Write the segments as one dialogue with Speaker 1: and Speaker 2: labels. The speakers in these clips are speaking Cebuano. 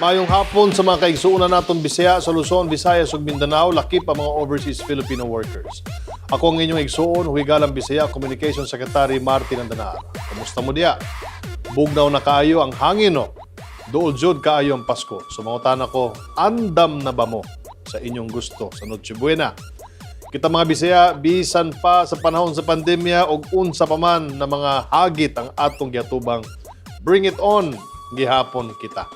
Speaker 1: Mayong hapon sa mga kaigsuonan natong Bisaya sa Luzon, Visayas ug Mindanao, lakip ang mga overseas Filipino workers. Ako ang inyong igsuon, Huigalang Bisaya, Communication Secretary Martin Andanar. Kumusta mo diya? Bugnaw na kaayo ang hangin, no? Duol jud kaayo ang Pasko. So mangutana ko, andam na ba mo sa inyong gusto sa Noche Buena? Kita mga Bisaya, bisan pa sa panahon sa pandemya og unsa pa man na mga hagit ang atong giatubang, bring it on, gihapon kita.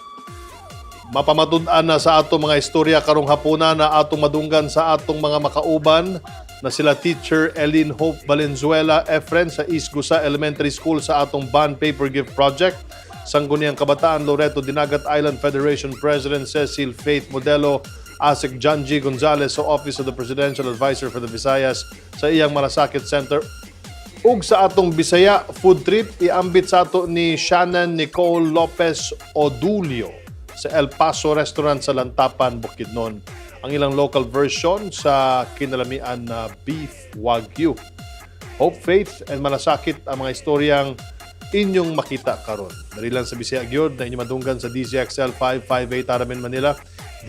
Speaker 1: Mapamatud-an na sa atong mga istorya karong hapuna na atong madunggan sa atong mga makauban na sila Teacher Eileen Hope Valenzuela Efren sa East Gusa Elementary School sa atong Bond Paper Gift Project. Sangguniang Kabataan Loreto Dinagat Island Federation President Cecil Faith Modelo, Asec John G. Gonzalez sa Office of the Presidential Advisor for the Visayas sa iyang Malasakit Center ug sa atong Bisaya food trip, iambit sa ato ni Shannon Nicole Lopez Odulio sa El Paso Restaurant sa Lantapan, Bukidnon, ang ilang local version sa kinalamian na beef wagyu. Hope, faith, and malasakit ang mga istoryang inyong makita karon. Diri lang sa Bisaya gyud na inyong madunggan sa DZXL 558 RMN Manila,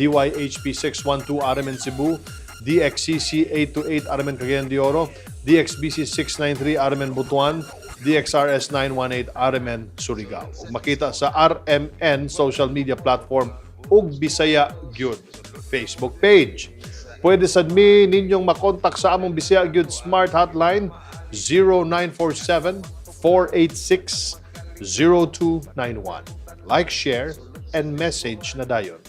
Speaker 1: DYHP 612 RMN Cebu, DXCC 828 RMN Cagayan de Oro, DXBC 693 RMN Butuan, DXRS 918 RMN Surigao. Ug makita sa RMN social media platform ug Bisaya gyud Facebook page. Pwede sad mi ninyong makontak sa among Bisaya gyud Smart Hotline 0947 486 0291. Like, share, and message na dayon.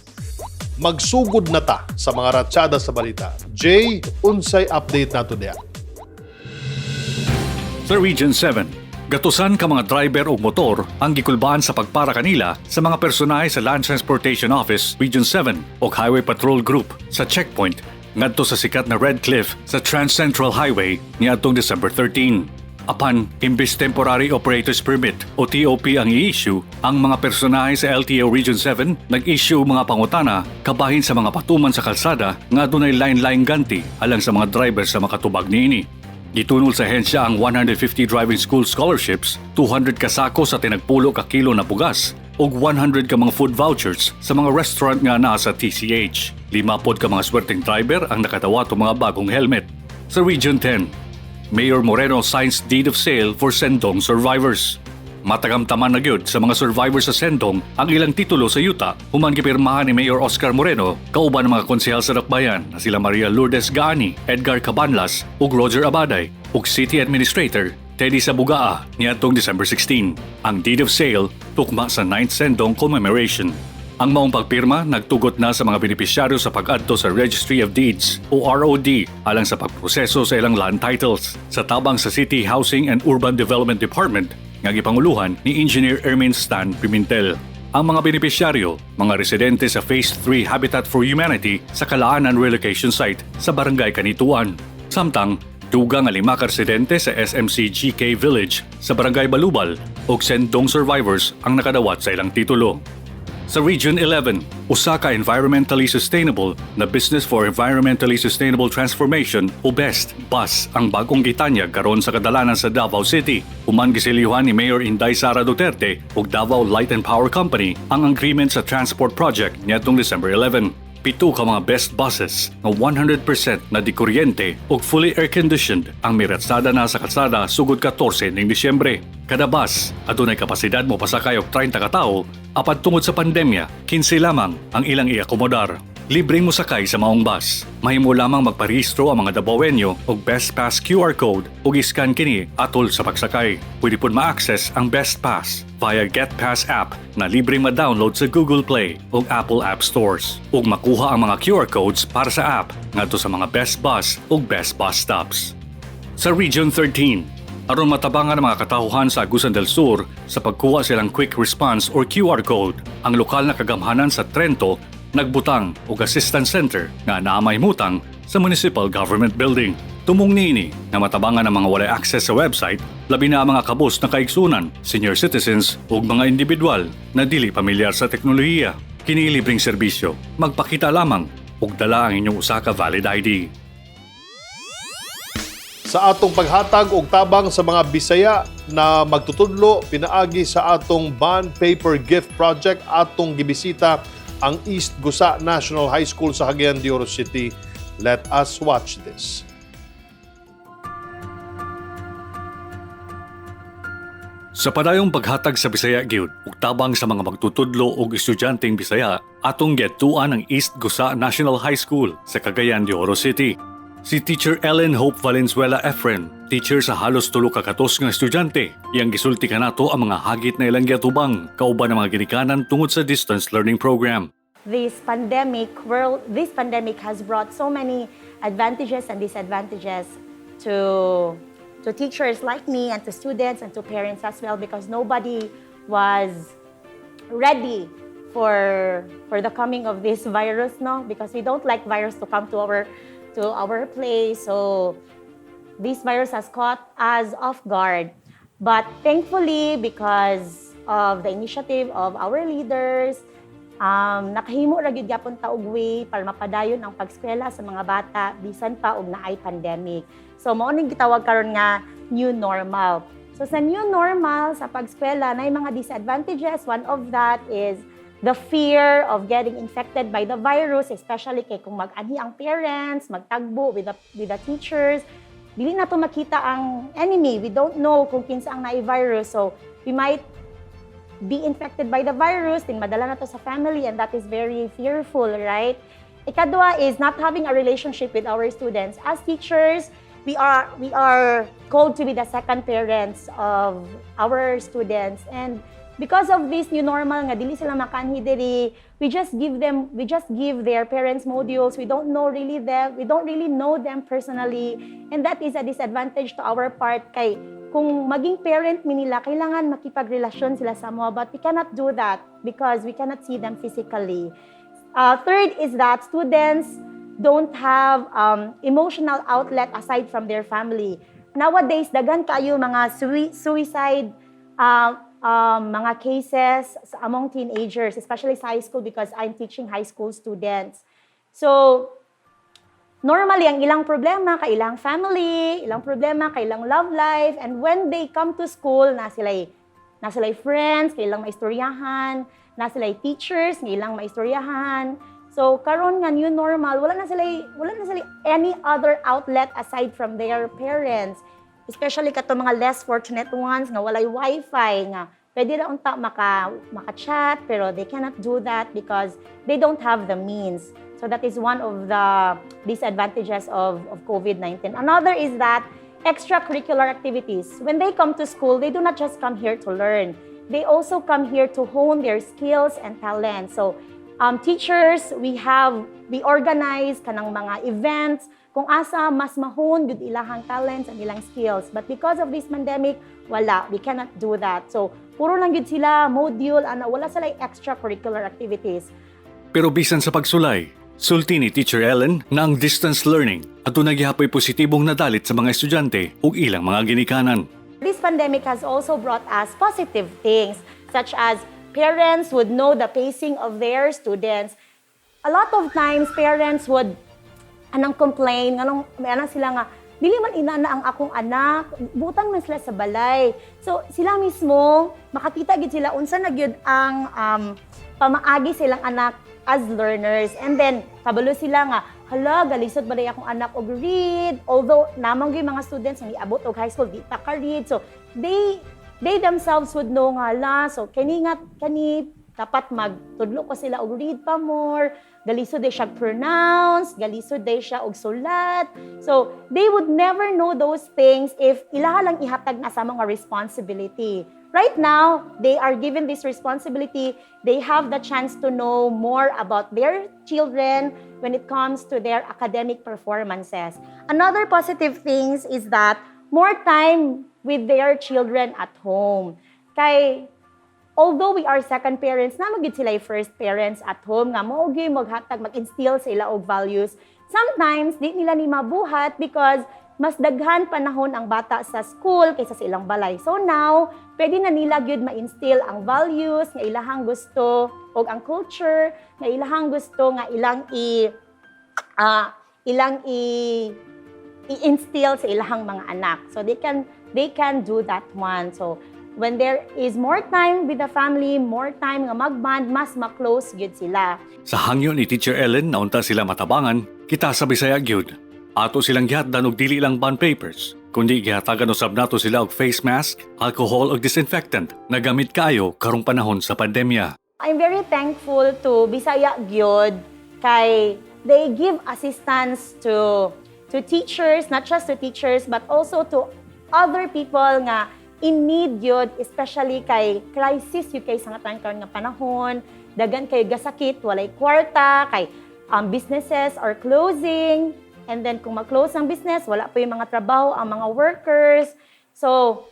Speaker 1: Magsugod na ta sa mga ratsada sa balita. Jay, unsay update nato diya?
Speaker 2: Sa Region 7, gatusan ka mga driver og motor ang gikulbaan sa pagpara kanila sa mga personahe sa Land Transportation Office Region 7 o Highway Patrol Group sa checkpoint ngadto sa sikat na Red Cliff sa Trans Central Highway niadtong December 13. Apan, imbis Temporary Operators Permit o TOP ang i-issue, ang mga personahe sa LTO Region 7 nag-issue mga pangutana kabahin sa mga patuman sa kalsada nga adunay lain-laing ganti alang sa mga driver sa makatubag niini. Gitunol sa ahensya ang 150 driving school scholarships, 200 ka sako sa tinagpulo ka kilo na bugas, ug 100 ka mga food vouchers sa mga restaurant nga naa sa TCH. 5 pod ka mga swerteng driver ang nakadawat og mga bagong helmet. Sa Region 10, Mayor Moreno signs deed of sale for Sendong survivors. Matagamtaman na gyud sa mga survivors sa Sendong ang ilang titulo sa yuta human gipirmahan ni Mayor Oscar Moreno kauban ng mga konsehal sa Dakbayan na sila Maria Lourdes Gaani, Edgar Cabanlas ug Roger Abaday ug City Administrator Teddy Sabugaa niadtong December 16. Ang deed of sale tukma sa 9th Sendong commemoration. Ang maong pagpirma nagtugot na sa mga benepisyaryo sa pag-adto sa Registry of Deeds o ROD alang sa pagproseso sa ilang land titles sa tabang sa City Housing and Urban Development Department nga gipanguluhan ni Engineer Ermin Stan Pimentel. Ang mga benepisyaryo, mga residente sa Phase 3 Habitat for Humanity sa Kalaanan Relocation Site sa Barangay Canitoan. Samtang, dugang nga 5 ka residente sa SMC GK Village sa Barangay Balubal ug Sendong survivors ang nakadawat sa ilang titulo. Sa Region 11, usa ka environmentally sustainable na Business for Environmentally Sustainable Transformation o BEST bus ang bagong gitanyag karon sa kadalanan sa Davao City. Human giselyuhan ni Mayor Inday Sara Duterte ug Davao Light and Power Company ang agreement sa transport project niadtong December 11. 7 ka mga BEST buses nga 100% na dikuryente ug fully air-conditioned ang miratsada na sa kalsada sugod 14 ning Disyembre. Kada bus adunay kapasidad mo pasakay og 30 ka tawo, apan tungod sa pandemya, 15 lamang ang ilang iakomodar. Libreng mosakay sa maong bus. Mahimo lamang magparehistro ang mga Dabawenyo og Best Pass QR code ug iskan kini atol sa pagsakay. Pwede pud ma-access ang Best Pass via Get Pass app na libreng ma-download sa Google Play ug Apple App Stores. Ug makuha ang mga QR codes para sa app ngadto sa mga Best Bus ug Best Bus stops. Sa Region 13, aron matabangan ang mga katawhan sa Agusan del Sur sa pagkuha silang quick response or QR code, ang lokal na kagamhanan sa Trento nagbutang og assistance center nga naa mahimutang sa Municipal Government Building. Tumong niini nga matabangan ang mga walay access sa website, labi na ang mga kabus na kaigsunan, senior citizens ug mga individual na dili pamilyar sa teknolohiya. Kini libreng serbisyo, magpakita lamang ug dala ang inyong usa ka valid ID.
Speaker 1: Sa atong paghatag og tabang sa mga Bisaya na magtutudlo pinaagi sa atong Bond Paper Gift Project, atong gibisita Ang East Gusa National High School sa Cagayan de Oro City. Let us watch this.
Speaker 2: Sa padayong paghatag sa Bisaya gyud ug tabang sa mga magtutudlo og estudyanteng Bisaya, atong giadtuan ang East Gusa National High School sa Cagayan de Oro City. Si Teacher Ellen Hope Valenzuela Efren, teacher sa halos 300 nga estudyante, iyang gisulti kanato ang mga hagit na ilang giatubang kauban ang mga ginikanan tungod sa distance learning program.
Speaker 3: This pandemic has brought so many advantages and disadvantages to teachers like me and to students and to parents as well, because nobody was ready for the coming of this virus, no, because we don't like virus to come to our place. So this virus has caught us off guard, but thankfully, because of the initiative of our leaders, nakahimo ra gyud gyapon ta og way para mapadayon ang pagskwela sa mga bata bisan pa og naay pandemic. So mao ning gitawag karon nga new normal. So sa new normal sa pagskwela, naay mga disadvantages. One of that is the fear of getting infected by the virus, especially kay kung mag-anhi ang parents, magtagbo with the teachers, dili nato makita ang enemy. We don't know kung kinsa ang naay virus. So we might be infected by the virus, then madala nato sa family, and that is very fearful, right? Ikadua is not having a relationship with our students. As teachers, we are called to be the second parents of our students, and because of this new normal nga dili sila makanhi diri, we just give their parents modules. We don't know really them, we don't really know them personally, and that is a disadvantage to our part kay kung maging parent mi nila, kailangan makipagrelasyon sila sa amo, but we cannot do that because we cannot see them physically. Third is that students don't have emotional outlet aside from their family. Nowadays, daghan kayo mga suicide mga cases among teenagers, especially sa high school, because I'm teaching high school students. So, normally, ang ilang problema kay ilang family, ilang problema kay ilang love life, and when they come to school, na sila'y friends, kay ilang maistoryahan, na sila'y teachers, nga ilang maistoryahan. So, karon nga new normal, wala na sila any other outlet aside from their parents. Especially kato mga less fortunate ones nga walay wifi, nga pwede ra unta maka-chat, pero they cannot do that because they don't have the means. So that is one of the disadvantages of COVID-19. Another is that extracurricular activities. When they come to school, they do not just come here to learn. They also come here to hone their skills and talents. So teachers, we organize kanang mga events kung asa mas ma-hone gud ilahang talents and ilang skills. But because of this pandemic, wala, we cannot do that. So puro lang gud sila module, ana, wala sila extracurricular activities.
Speaker 2: Pero bisan sa pagsulay, sulti ni Teacher Ellen na ang distance learning aduna gihapoy positibong nadalit sa mga estudyante ug ilang mga ginikanan.
Speaker 3: This pandemic has also brought us positive things, such as parents would know the pacing of their students. A lot of times, parents would anang complain, anong may anang sila nga, "Dili man inana ang akong anak, butan man sila sa balay." So sila mismo makakita gid sila unsa na gyud ang pamaagi silang anak as learners. And then, kabalo sila nga, "Hala, galisod ba akong anak og read?" Although, namang gyud mga students nga niabot og high school, di pa ka-read. So, they themselves would know nga, "Hala, so kani nga, kani, dapat magtudlo ko sila og read pa more, galisod day siya pronounce, galisod day siya og sulat." So, they would never know those things if ilaha lang ihatag na sa mga responsibility. Right now, they are given this responsibility. They have the chance to know more about their children when it comes to their academic performances. Another positive things is that more time with their children at home. Kay although we are second parents, naa man gyud sila yung first parents at home nga mao gyud maghatag, mag-instill sa ila og values. Sometimes di nila ni mabuhat because mas daghan panahon ang bata sa school kaysa sa ilang balay. So now, pwede na nila gyud ma-instill ang values nga ilahang gusto o ang culture nga ilahang gusto nga ilang i-instill sa ilahang mga anak. So they can do that one. So When there is more time with the family, more time nga mag-bond, mas ma-close gyud sila.
Speaker 2: Sa hangyo ni Teacher Ellen na unta sila matabangan, kita sa Bisaya gyud. Ato silang gihatdan og dili lang bond papers, kundi gihatagan usab nato sila og face mask, alcohol ug disinfectant na gamit kaayo karong panahon sa pandemya.
Speaker 3: I'm very thankful to Bisaya gyud kay they give assistance to teachers, not just to teachers but also to other people nga in need gyud, especially kay crisis gyud kay sa nga karon nga panahon, daghan kay gasakit, walay kwarta, kay businesses are closing, and then kung mag-close ang business, wala po yung mga trabaho ang mga workers. So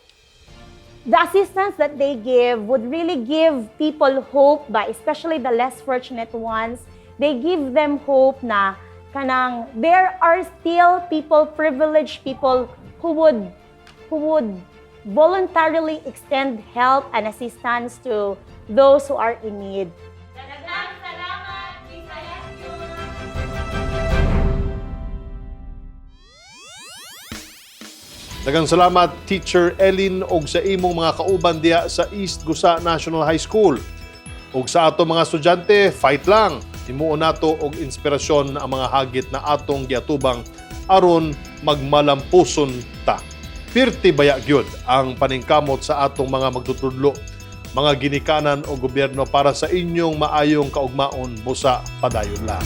Speaker 3: the assistance that they give would really give people hope ba, especially the less fortunate ones. They give them hope na kanang there are still people, privileged people who would voluntarily extend help and assistance to those who are in need. Daghang salamat, Bisaya.
Speaker 1: Daghang salamat, Teacher Ellen, og sa imong mga kauban diya sa East Gusa National High School. Og sa ato mga estudyante, fight lang. Himuon nato og inspirasyon ang mga hagit na atong giatubang aron magmalampuson ta. Pirti baya gyud ang paningkamot sa atong mga magtutudlo, mga ginikanan o gobyerno para sa inyong maayong kaugmaon, busa padayon lang.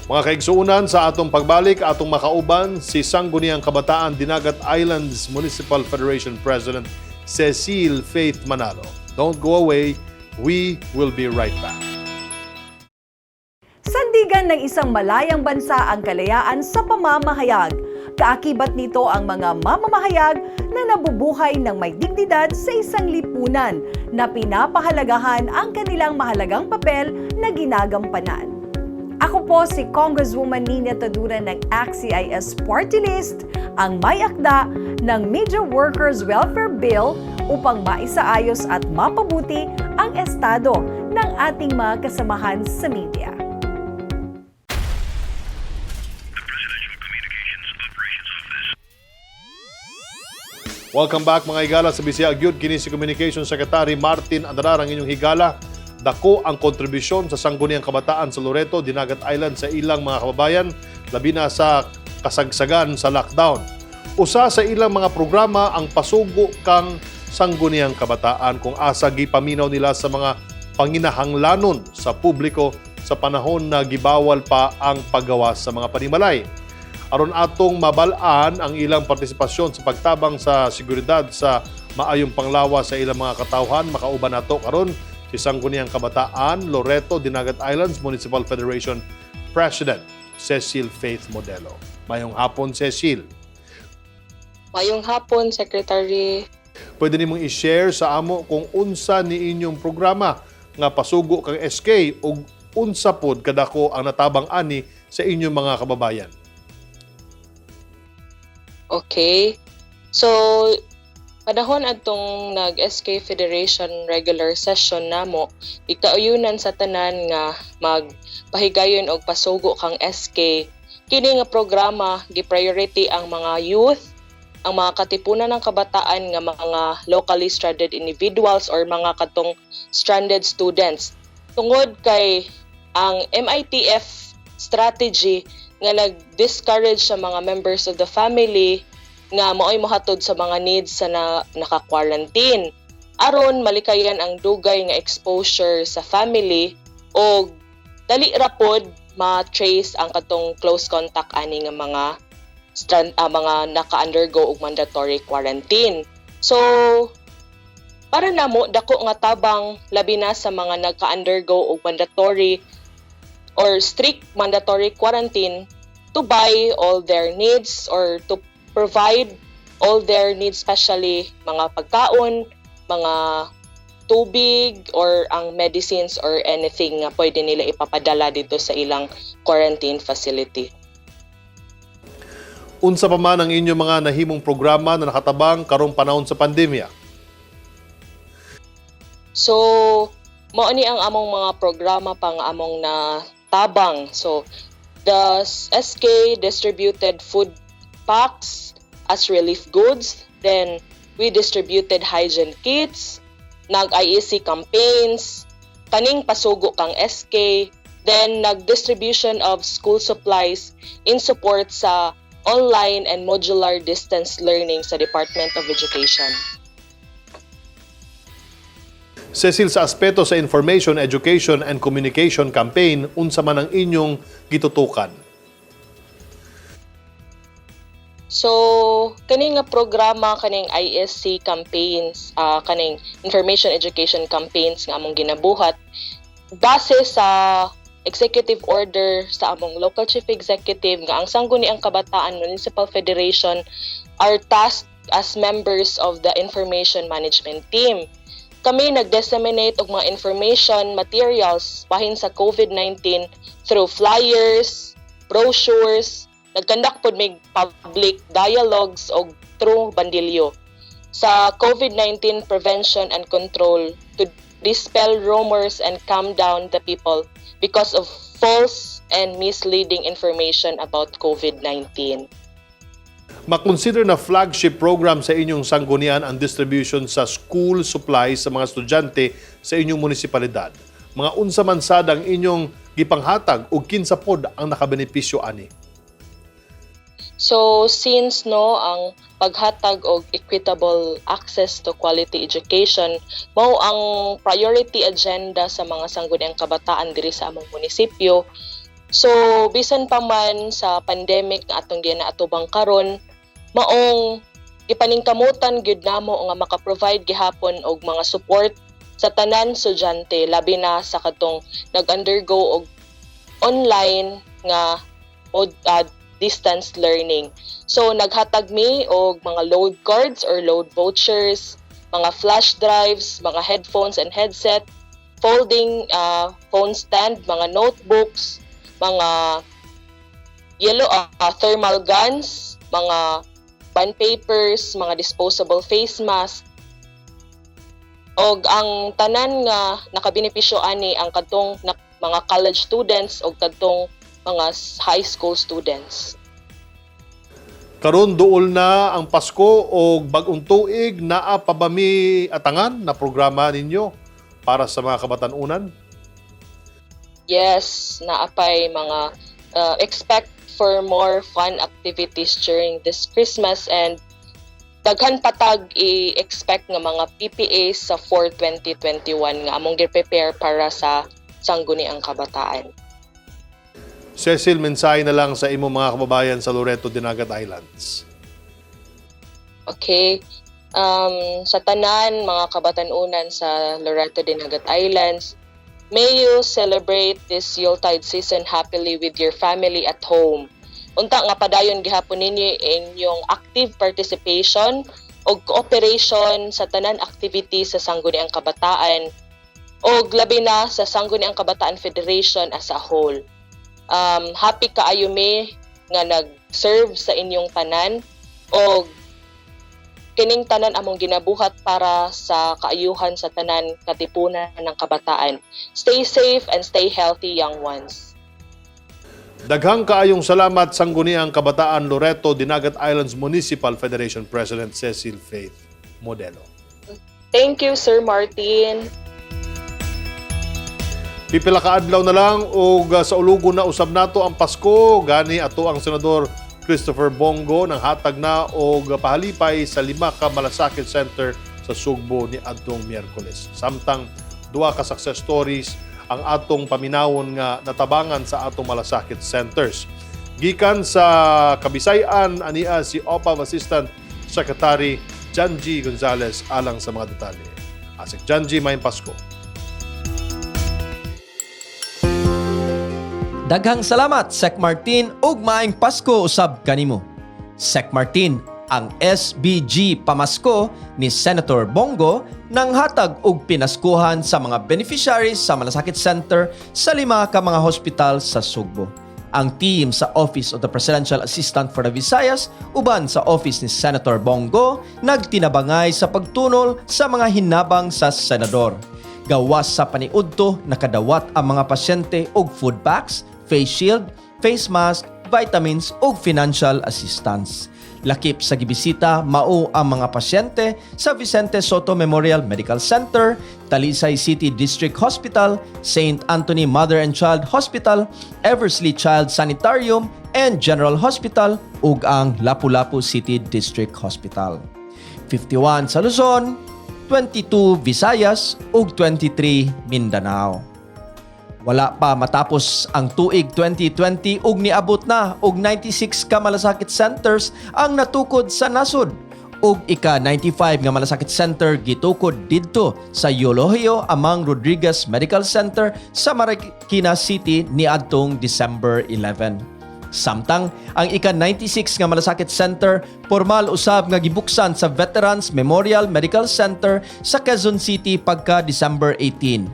Speaker 1: Mga kaigsuunan, sa atong pagbalik, atong makauban si Sangguniang Kabataan Dinagat Islands Municipal Federation President Cecile Faith Manalo. Don't go away. We will be right back.
Speaker 4: Sandigan ng isang malayang bansa ang kalayaan sa pamamahayag. Kaakibat nito ang mga mamamahayag na nabubuhay ng may dignidad sa isang lipunan na pinapahalagahan ang kanilang mahalagang papel na ginagampanan. Ako po si Congresswoman Nina Taduran ng ACT-CIS Party List, ang may akda ng Media Workers Welfare Bill upang maisaayos at mapabuti ang estado ng ating mga kasamahan sa media.
Speaker 1: Welcome back, mga higala, sa Bisaya Gyud. Kini si Communication Secretary Martin Andanar, ang inyong higala. Dako ang kontribusyon sa Sangguniang Kabataan sa Loreto, Dinagat Island sa ilang mga kababayan, labi na sa kasagsagan sa lockdown. Usa sa ilang mga programa ang Pasugo kang Sangguniang Kabataan kung asa gipaminaw nila sa mga panginahanglanon sa publiko sa panahon na gibawal pa ang paggawas sa mga panimalay. Aron atong mabal-an ang ilang partisipasyon sa pagtabang sa seguridad sa maayong panglawas sa ilang mga katawhan, makauban nato karon si Sangguniang Kabataan Loreto Dinagat Islands Municipal Federation President Cecil Faith Modelo. Mayong hapon, Cecil.
Speaker 5: Mayong hapon, Secretary.
Speaker 1: Pwede nimong i-share sa amo kung unsa ni inyong programa nga Pasugo kang SK ug unsa pod kadako ang natabang ani sa inyong mga kababayan?
Speaker 5: Okay. So, panahon adtong nag-SK Federation regular session namo, ikauyunan sa tanan nga magpahigayon og Pasugo kang SK. Kini nga programa, gi-priority ang mga youth, ang mga katipunan ng kabataan nga mga locally stranded individuals or mga katong stranded students. Tungod kay ang MITF strategy nga nag-discourage sa mga members of the family nga mao'y mohatod sa mga needs sa naka-quarantine aron malikayan ang dugay nga exposure sa family o dali ra pod ma-trace ang katong close contact ani nga mga naka-undergo og mandatory quarantine. So para namo, dako nga tabang labi na sa mga nagka-undergo og mandatory or strict mandatory quarantine to buy all their needs or to provide all their needs, especially mga pagkaon, mga tubig or ang medicines or anything nga pwede nila ipapadala dito sa ilang quarantine facility.
Speaker 1: Unsa pa man ang inyong mga nahimong programa na nakatabang karong panahon sa pandemya?
Speaker 5: So, mao ni ang among mga programa pa nga among na tabang. So, the SK distributed food packs as relief goods. Then, We distributed hygiene kits, nag-IEC campaigns, kaning pasugo kang SK, then nag-distribution of school supplies in support sa online and modular distance learning sa Department of Education.
Speaker 1: Cecil, sa aspeto sa Information, Education and Communication campaign, unsa man ang inyong gitutukan?
Speaker 5: So, kaning nga programa, kaning ISC campaigns, kaning information education campaigns nga among ginabuhat base sa executive order sa among local chief executive nga ang Sangguniang Kabataan Municipal Federation are tasked as members of the information management team. Kami nag-disseminate og mga information materials bahin sa COVID-19 through flyers, brochures, nag-conduct pod mig public dialogues og through bandilyo sa COVID-19 prevention and control to dispel rumors and calm down the people because of false and misleading information about COVID-19.
Speaker 1: Makonsider na flagship program sa inyong sanggunian ang distribution sa school supplies sa mga estudyante sa inyong munisipalidad. Mga unsa man sad ang inyong gipanghatag ug kinsa pod ang nakabenepisyo ani?
Speaker 5: So since, no, ang paghatag og equitable access to quality education mao ang priority agenda sa mga Sangguniang Kabataan diri sa among munisipyo. So bisan pa man sa pandemic nga atong ginaatubang karon, maong gipaningkamutan gyud namo nga maka-provide gihapon og mga support sa tanan estudyante, labi na sa katong nag-undergo og online nga distance learning. So naghatag mi og mga load cards or load vouchers, mga flash drives, mga headphones and headset, folding phone stand, mga notebooks, mga yellow thermal guns, mga bond papers, mga disposable face mask. Og ang tanan nga nakabenepisyo ani ang kadtong mga college students og kadtong mga high school students.
Speaker 1: Karon duol na ang Pasko o bag-ong tuig, naa pa ba mi atangan na programa ninyo para sa mga kabatan-unan?
Speaker 5: Yes, naapay mga expect for more fun activities during this Christmas and daghan patag i-expect nga mga PPAs sa 4 2021 nga among gi-prepare para sa Sangguniang Kabataan.
Speaker 1: Cecil, mensahe na lang sa imong mga kababayan sa Loreto Dinagat Islands.
Speaker 5: Okay. Sa tanan mga kabatanunan sa Loreto Dinagat Islands, may you celebrate this Yuletide season happily with your family at home. Unta nga padayon gihapon ninyo inyong active participation o cooperation sa tanan activities sa Sangguniang Kabataan o labi na sa Sangguniang Kabataan Federation as a whole. Happy kaayo mi nga nag-serve sa inyong tanan o kining tanan among ginabuhat para sa kaayuhan sa tanan katipunan ng kabataan. Stay safe and stay healthy, young ones.
Speaker 1: Daghang kaayong salamat, Sangguniang Kabataan Loreto Dinagat Islands Municipal Federation President Cecil Faith Modelo.
Speaker 5: Thank you, Sir Martin.
Speaker 1: Pipila ka adlaw na lang og sa ulugo na usab nato ang Pasko, gani ato ang Senador Christopher Bong Go nang hatag na og pahalipay sa lima ka Malasakit Center sa Sugbo ni adtong Miyerkules. Samtang duha ka success stories ang atong paminawon nga natabangan sa atong Malasakit Centers. Gikan sa Kabisay-an ania si OPAV Assistant Secretary Janji Gonzales alang sa mga detalye. Asec Janji, maayong Pasko.
Speaker 6: Daghang salamat, Sec Martin, ug maayong Pasko usab kanimo. Sec Martin, ang SBG Pamasko ni Senator Bong Go nang hatag og pinaskuhan sa mga beneficiaries sa Malasakit Center sa lima ka mga hospital sa Sugbo. Ang team sa Office of the Presidential Assistant for the Visayas uban sa office ni Senator Bong Go nagtinabangay sa pagtunol sa mga hinabang sa senador. Gawas sa paniudto, nakadawat ang mga pasyente og food packs, face shield, face mask, vitamins ug financial assistance. Lakip sa gibisita mao ang mga pasyente sa Vicente Sotto Memorial Medical Center, Talisay City District Hospital, St. Anthony Mother and Child Hospital, Eversley Child Sanitarium and General Hospital ug ang Lapu-Lapu City District Hospital. 51 sa Luzon, 22 Visayas ug 23 Mindanao. Wala pa matapos ang tuig 2020 ug niabot na og 96 ka malasakit centers ang natukod sa nasod ug ika-95 nga malasakit center gitukod didto sa Eulogio Amang Rodriguez Medical Center sa Marikina City niadtong December 11. Samtang ang ika-96 nga Malasakit Center pormal usab nga gibuksan sa Veterans Memorial Medical Center sa Quezon City pagka December 18.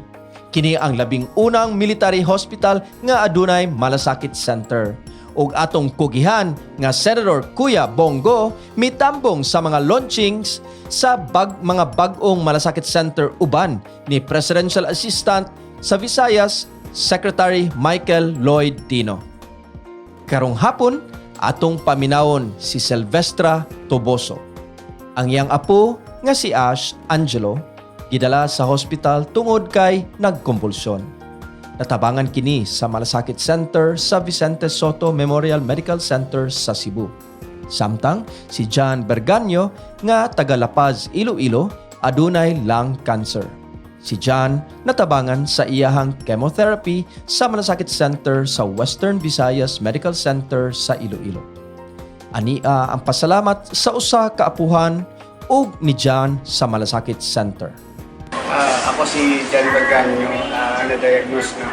Speaker 6: Kini ang 11 military hospital nga adunay Malasakit Center. Ug atong kugihan nga Senator Kuya Bong Go mitambong sa mga launchings sa mga bag-ong Malasakit Center uban ni Presidential Assistant sa Visayas Secretary Michael Lloyd Tino. Karong hapon, atong paminawon si Silvestra Toboso. Ang iyang apo nga si Ash Angelo gidala sa hospital tungod kay nagkombulsyon. Natabangan kini sa Malasakit Center sa Vicente Sotto Memorial Medical Center sa Cebu. Samtang si John Berganyo nga taga La Paz, Iloilo adunay lung cancer. Si John natabangan sa iyahang chemotherapy sa Malasakit Center sa Western Visayas Medical Center sa Iloilo. Ania ang pasalamat sa usa ka apuhan ug ni John sa Malasakit Center.
Speaker 7: Ako si John Berganyo, na-diagnose ng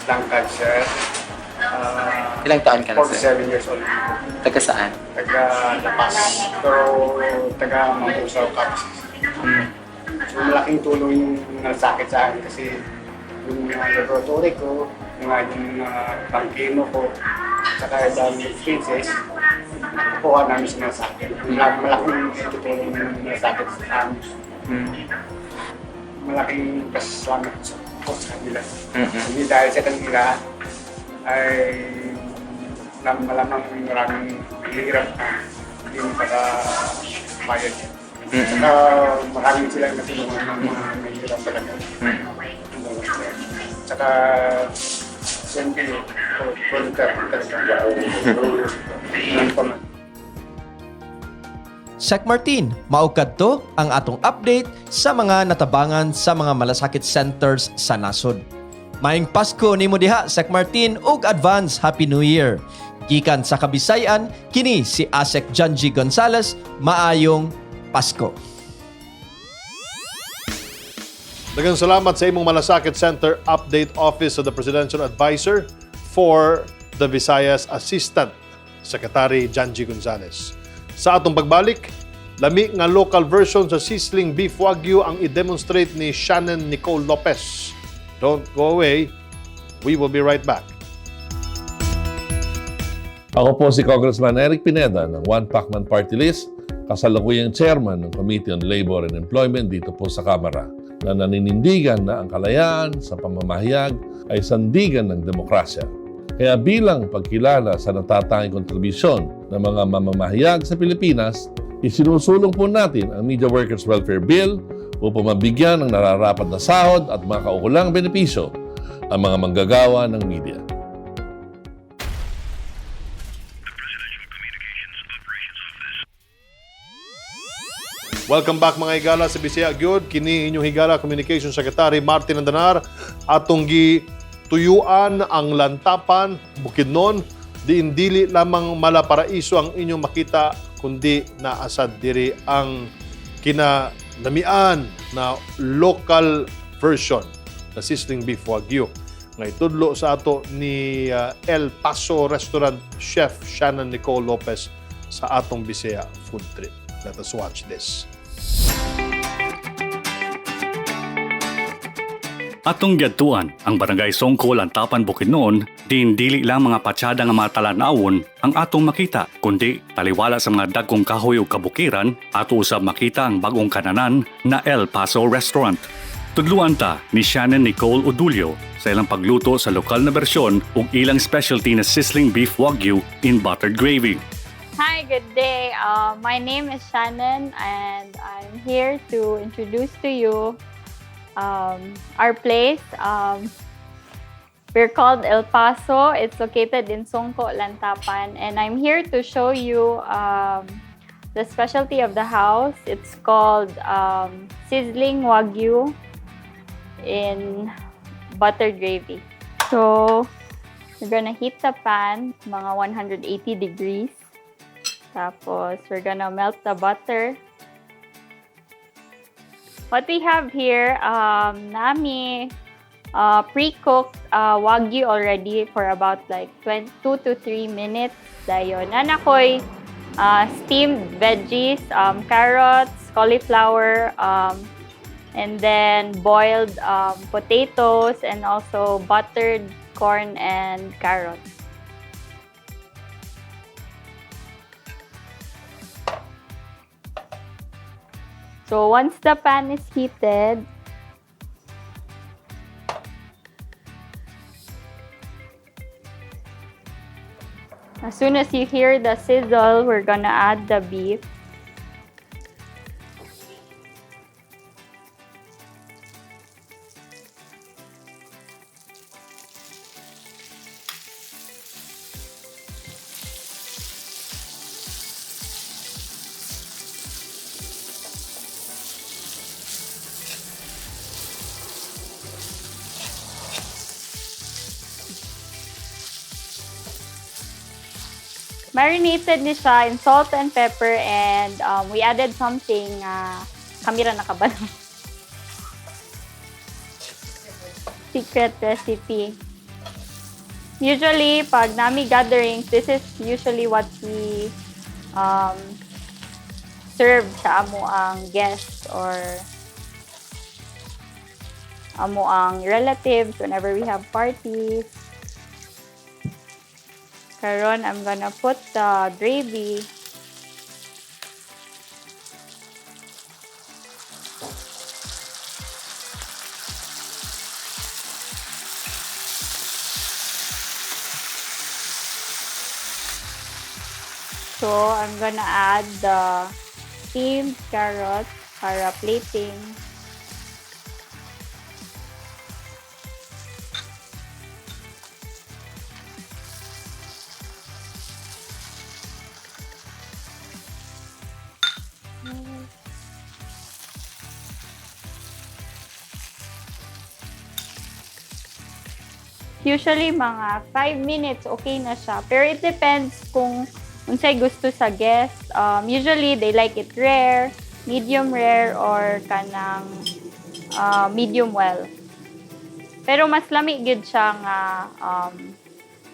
Speaker 7: lung cancer.
Speaker 8: Ilang taon ka na, sir?
Speaker 7: 47 years old.
Speaker 8: Taga saan?
Speaker 7: Taga La Paz, pero taga Mambusaw, Capiz. So malaking tulong yung nasakit sa akin kasi yung mga laboratory ko, yung mga pang-chemo ko, saka dami expenses, nakukuha namin sa nasakit. Malaking tutulong yung nasakit sa amin. Malaking pasalamat ko sa kanila. Hindi dahil sa kanila ay malamang maraming hirap na hindi makakabayad. Saka maraming silang natulungan ng mga mahirap talaga. Saka siyempre, volunteer talaga. Ganun pa man.
Speaker 6: Sec Martin, mao kadto ang atong update sa mga natabangan sa mga malasakit centers sa nasod. Maayong Pasko nimo diha, Sec Martin, ug advance Happy New Year. Gikan sa Kabisayan, kini si Asec Janji Gonzales, maayong Pasko.
Speaker 1: Daghang salamat sa imong Malasakit Center Update Office of the Presidential Advisor for the Visayas Assistant Secretary Janji Gonzales. Sa atong pagbalik, lami nga local version sa sizzling beef wagyu ang i-demonstrate ni Shannon Nicole Lopez. Don't go away. We will be right back.
Speaker 9: Ako po si Congressman Eric Pineda ng One Pacman Party List, kasalukuyang chairman ng Committee on Labor and Employment dito po sa Kamara, na naninindigan na ang kalayaan sa pamamahayag ay sandigan ng demokrasya. Kaya bilang pagkilala sa natatanging kontribusyon ng mga mamamahayag sa Pilipinas, isinusulong po natin ang Media Workers Welfare Bill upang mabigyan ng nararapat na sahod at mga kaukulang benepisyo ang mga manggagawa ng media.
Speaker 1: Welcome back, mga higala, sa Bisaya Gyud. Kini inyong higala Communication Secretary Martin Andanar. Atong gi tuyuan ang Lantapan, Bukidnon. Diin dili lamang malaparaiso ang inyong makita kundi naasad diri ang kinalamian na local version na sizzling beef wagyu nga itudlo sa ato ni El Paso Restaurant Chef Shannon Nicole Lopez sa atong Bisaya food trip. Let us watch this.
Speaker 2: Atong giadtuan ang Barangay Songco, Lantapan, Bukidnon, din dili lang mga patsada nga mga talan-awon ang atong makita, kundi taliwala sa mga dagkong kahoy ug kabukiran, ato usab makita ang bagong kananan na El Paso Restaurant. Tudluan ta ni Shannon Nicole Odulio sa ilang pagluto sa lokal na bersyon ug ilang specialty na sizzling beef wagyu in buttered gravy.
Speaker 10: Hi, good day. My name is Shannon, and I'm here to introduce to you our place. We're called El Paso. It's located in Songco, Lantapan, and I'm here to show you the specialty of the house. It's called sizzling wagyu in butter gravy. So, we're gonna heat the pan, mga 180 degrees. Tapos, we're gonna melt the butter. What we have here, naa mi pre-cooked wagyu already for about like 2 to 3 minutes. Dayon. Naa na koy steamed veggies, carrots, cauliflower, and then boiled potatoes, and also buttered corn and carrots. So once the pan is heated, as soon as you hear the sizzle, we're gonna add the beef. Marinated ni siya in salt and pepper, and we added something, kami ra nakabalo. Secret recipe. Usually, pag naa mi gatherings, this is usually what we serve sa amoang guests or amoang relatives whenever we have parties. Karon, I'm gonna put the gravy. So, I'm gonna add the steamed carrots para plating. Usually, mga 5 minutes, okay na siya. Pero it depends kung unsay gusto sa guest. Usually, they like it rare, medium rare, or kanang medium well. Pero mas lami gyud siya nga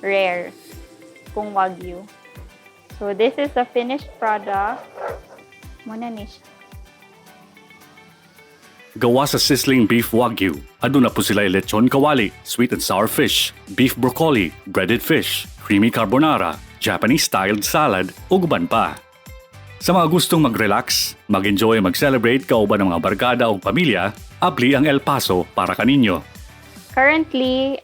Speaker 10: rare kung wagyu. So, this is the finished product. Mao na ni siya.
Speaker 2: Gawa sa sizzling beef wagyu. Aduna po sila lechon kawali, sweet and sour fish, beef broccoli, breaded fish, creamy carbonara, Japanese-styled salad, ug uban pa. Sa mga gustong mag-relax, mag-enjoy, mag-celebrate kauban ng mga barkada o pamilya, abli ang El Paso para kaninyo.
Speaker 10: Currently,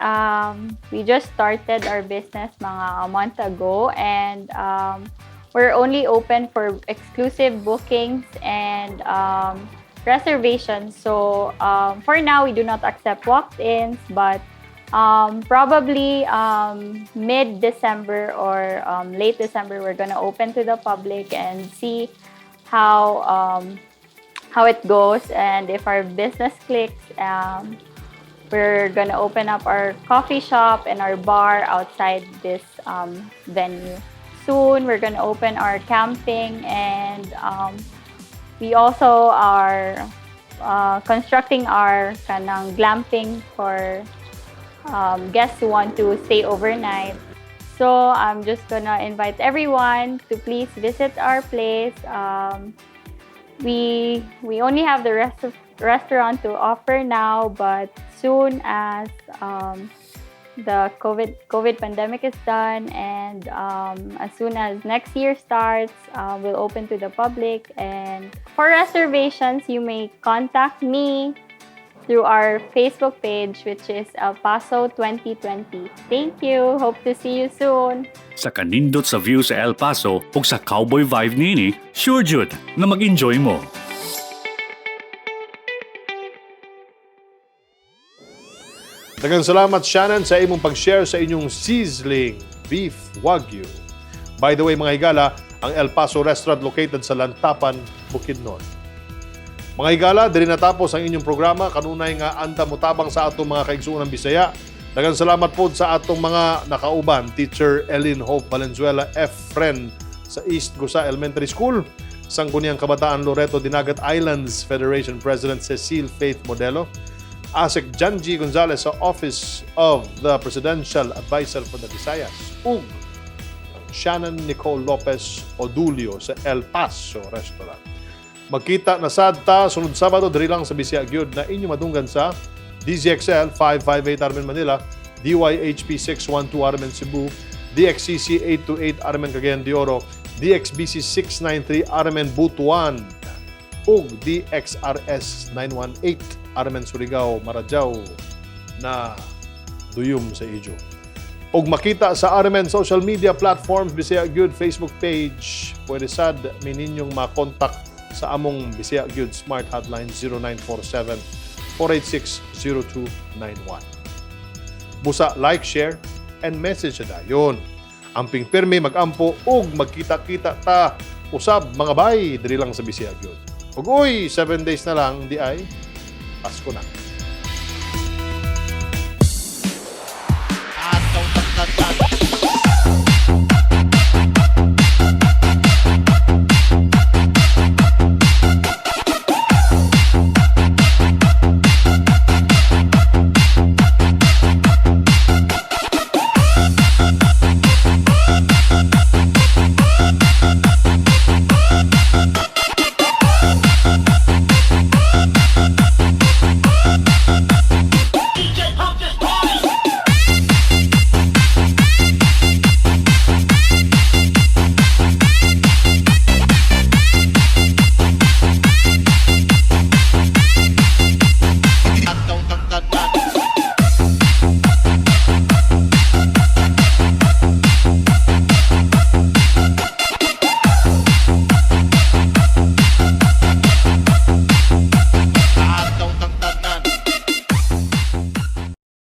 Speaker 10: we just started our business mga a month ago, and we're only open for exclusive bookings and reservations. So for now, we do not accept walk-ins, but probably mid-December or late December, we're gonna open to the public and see how it goes, and if our business clicks, we're gonna open up our coffee shop and our bar outside this venue. Soon, we're gonna open our camping, and we also are constructing our kanang glamping for guests who want to stay overnight. So I'm just gonna invite everyone to please visit our place. We only have the rest of restaurant to offer now, but soon as the COVID pandemic is done, and as soon as next year starts, we'll open to the public. And for reservations, you may contact me. through our Facebook page, which is El Paso 2020. Thank you. Hope to see you soon.
Speaker 2: Sa kanindot sa view sa El Paso ug sa cowboy vibe nini, sure jud na mag-enjoy mo.
Speaker 1: Daghang salamat, Shannon, sa imong pag-share sa inyong sizzling beef wagyu. By the way, mga higala, ang El Paso Restaurant located sa Lantapan, Bukidnon. Mga higala, diri natapos ang inyong programa. Kanunay nga anda motabang sa atong mga kaigsuonan Bisaya. Daghang salamat po sa atong mga nakauban, Teacher Ellen Hope Valenzuela F. Friend sa East Gusa Elementary School, Sangguniang Kabataan Loreto Dinagat Islands Federation President Cecile Faith Modelo, Asec Janji Gonzalez sa Office of the Presidential Advisor for the Visayas, ug Shannon Nicole Lopez Odulio sa El Paso Restaurant. Magkita na sad ta sunod Sabado diri lang sa Bisaya gyud na inyo madunggan sa DZXL 558 Armen Manila, DYHP 612 Armen Cebu, DXCC 828 Armen Cagayan de Oro, DXBC 693 Armen Butuan, ug DXRS 918 Armen Surigao, Maradjao na duyom sa ijo. Ug makita sa Armen social media platforms, Bisaya Gyud Facebook page, pwede sad mi ninyong makontak sa among Bisaya Gyud Smart Hotline 0947 486 0291. Busa like, share, and message sa dayon. Amping pirmi magampo ug magkita-kita ta usab, mga bay, diri lang sa Bisaya Gyud. Ug uy, 7 days na lang di ay Pasko na.